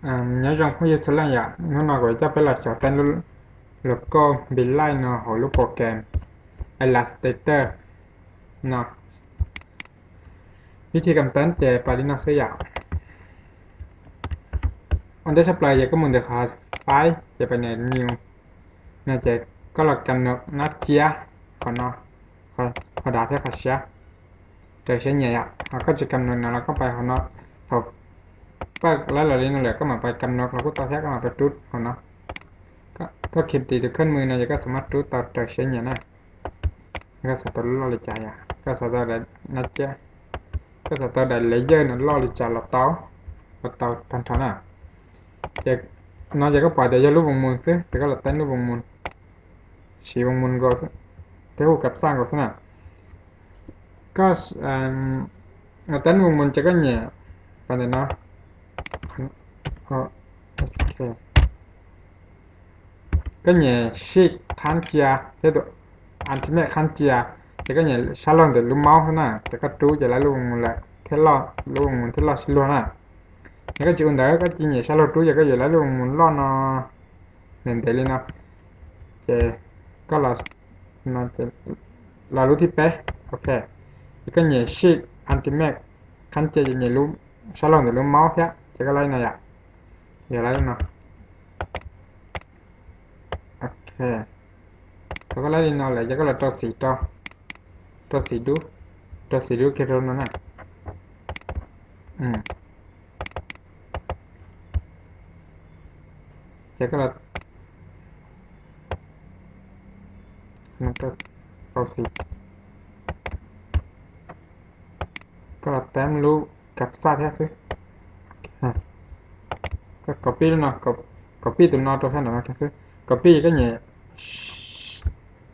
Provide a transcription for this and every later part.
Nyob zoo phooj ywg txhua leej yom, hnub no kuv coj peb los xyuas teeb lub logo Beeline no hauv lub program Illustrator no. Vib thi kam teeb ces pais li no xwb yom. Ua ntej tshaj plaws ces koj mus ntawm qhov file ces pais nias new no ces koj los kam nws nab cia qhov no, qhov dav thiab qhov siab raws siab nyiam yom. Ho koj tsis kam nws no los koj pais qhov no, thaum paj laib los li no lawm koj mam pais kam nws los kuj tau thiab, koj mam pais rub qhov no. Koj khi tis tus kheej mws no ces koj xav muab rub tau raws siab nyiam na. Koj xav tau lub loj li cas yom, koj xav tau daim nab cia, koj xav tau daim layer no loj li cas los tau, los tau tag nrho na. Ces no ces koj pom tias yog lub voos mus xwb ces koj los teeb lub voos mus, siv voos mus nkaus thiab hu kab xaj nkaus xwb na. Koj teeb voos mus ces koj nyiam pais ntawm no, koj nyiam shift qhab cia thiab tus anti-map qhab cia, ces koj nyiam sab laug ntawm lub mouse xwb na, ces koj rub ces lawv lub voos mus lawm thiab loj, lub voos mus thiab loj sib luag na. Yog koj tsis ua ntawd koj cia nyiam sab laug rub ces koj yuav lawv lub voos mus loj no ntev ntev li no. Ces koj los, los lub thib peb, ok, ces koj nyiam shift anti-map qhab cia ces nyiam lub sab laug ntawm lub mouse thiab ces koj lawv li no yom, yog lawv li no. Ok, thaum koj lawv li no lawm ces koj los rau xim, rau xim dub, rau xim dub kiag rau no na. Ces koj los rau xim, koj los teeb lub kab xaj thiab xwb. Koj copy lub no, copy tus no rau sab nram no thiab xwb. Copy ces koj nyiam,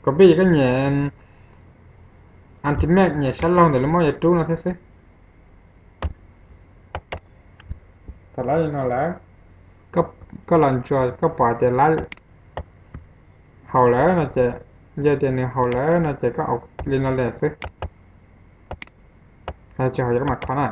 copy ces koj nyiam anti-map, nyiam sab laug ntawm lub mouse yuav rub no thiab xwb. Thaum lawv li no lawm, koj los ntsuas koj pom tias lawv haum lawm no ces, yog tias nws haum lawm no ces koj li no li xwb. Tsis haum ces koj mam kho na.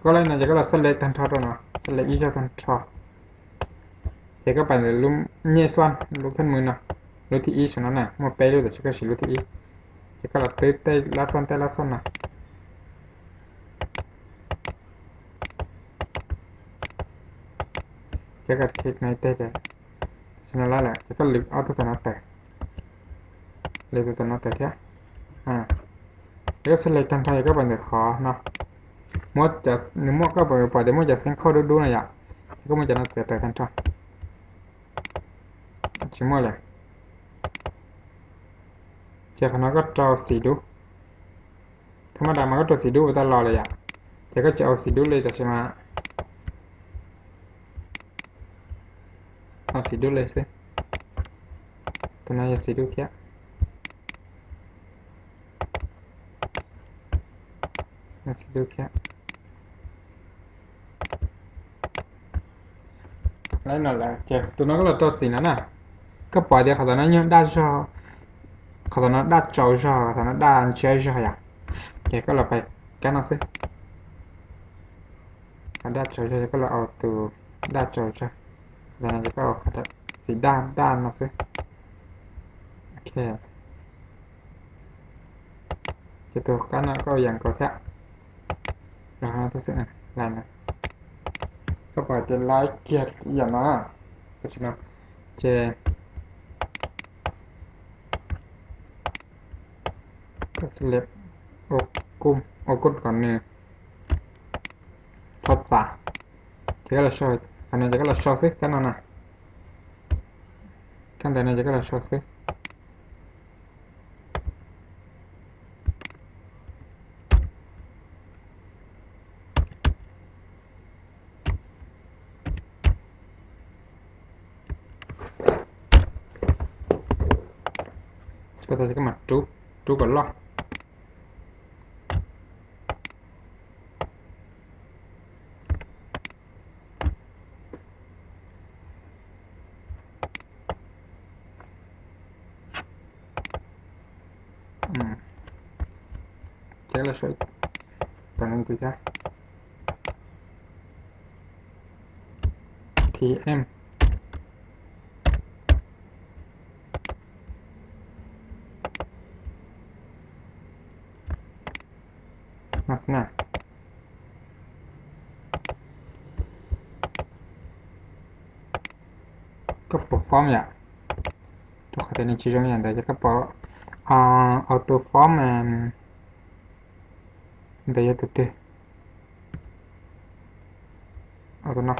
Koj lawv no ces koj los select tag nrho rau no, select ib zaug tag nrho. Ces koj pais ntawm lub nyej xuaj lub kheej mws no, lub thib ib saum no na, muaj peb lub tab sis koj siv lub thib ib. Ces koj los twb tej lab xuaj tej lab xuaj no. Ces koj click no ib teg, tam sim no lawm ces koj lwv ob tug tom no tawm, lwv tus tom no tawm thiab. Ces koj select tag nrho ces koj pais ntawm qhov no, muab, nws muaj, koj pom tias muaj cov xeeb khauj dub dub no yom, ces koj muab cov no txiav tawm tag nrho. Tsis muaj lawm. Ces qhov no koj rau xim dub, thaj mab das mas koj rau xim dub ua tau los lawm yom. Ces koj tsis au xim dub li tam sim mas, au xim dub li xwb. Tus no yog xim dub thiab, xim dub thiab. Lawm no lawm ces tus no koj los rau xim no na. Koj pom tias qhov tom no nyuag daj zog, qhov tom no daj tsaus zog, qhov tom no daj ntshiab zog yom. Ces koj los pais kab no xwb. Qhov daj tsaus zog ces koj los au tus daj tsaus zog, qhov tom no ces koj au xim daj daj no xwb. Ok, ces tus kab no koj au yam nkaus thiab. Koj pom tias laib kiag ib yam no, tam sim no ces koj select, ua kuj kom nws rho txav, ces koj los sau, qhov no ces koj los sau xwb kab no na. Kab ntawm no ces koj los sau xwb. Koj tau ces koj mam rub, rub kom loj. Ces los saib tom no ntxiv thiab. T M. Koj pom form yom? Rau qhov tias nws tsis zoo yam ntawd ces koj pom auto form ntawd yog tus twg? Auto no.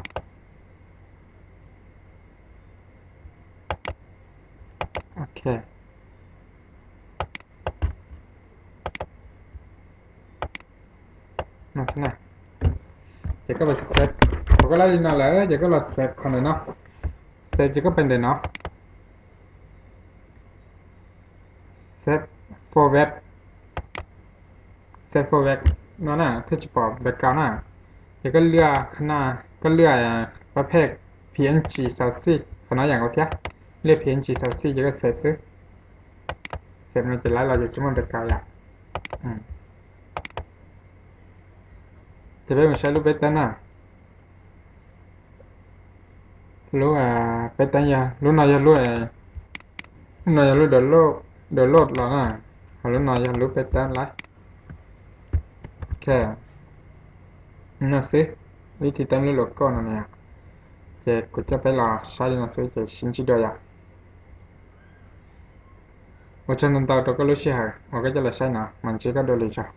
Ok. Ces koj, thaum koj lab li no lawm ces koj los save qhov ntawm no. Save ces koj pem ntawm no. Save forward. Save forward no na, thiaj tsis pom background na. Ces koj lwaj, koj lwaj pab phej P N G xauv xij qhov no yam nkaus thiab. Lwaj P N G xauv xij ces koj save xwb. Save no ces laib los ces tsis muaj background yom. Ces peb mus saib lub peb teeb na. Lub peb teeb yog lub no, yog lub, lub no yog lub download los na, ho lub no yog lub peb teeb lawm. Ok, no xwb, vib thi teeb lub logo no na. Ces kuv coj peb los saib li no xwb ces sib ntsib dua yom. Ua tsaug ntau ntau rau koj lub sij hawm uas koj coj los saib no, mam ntsib koj dua lwm zaus.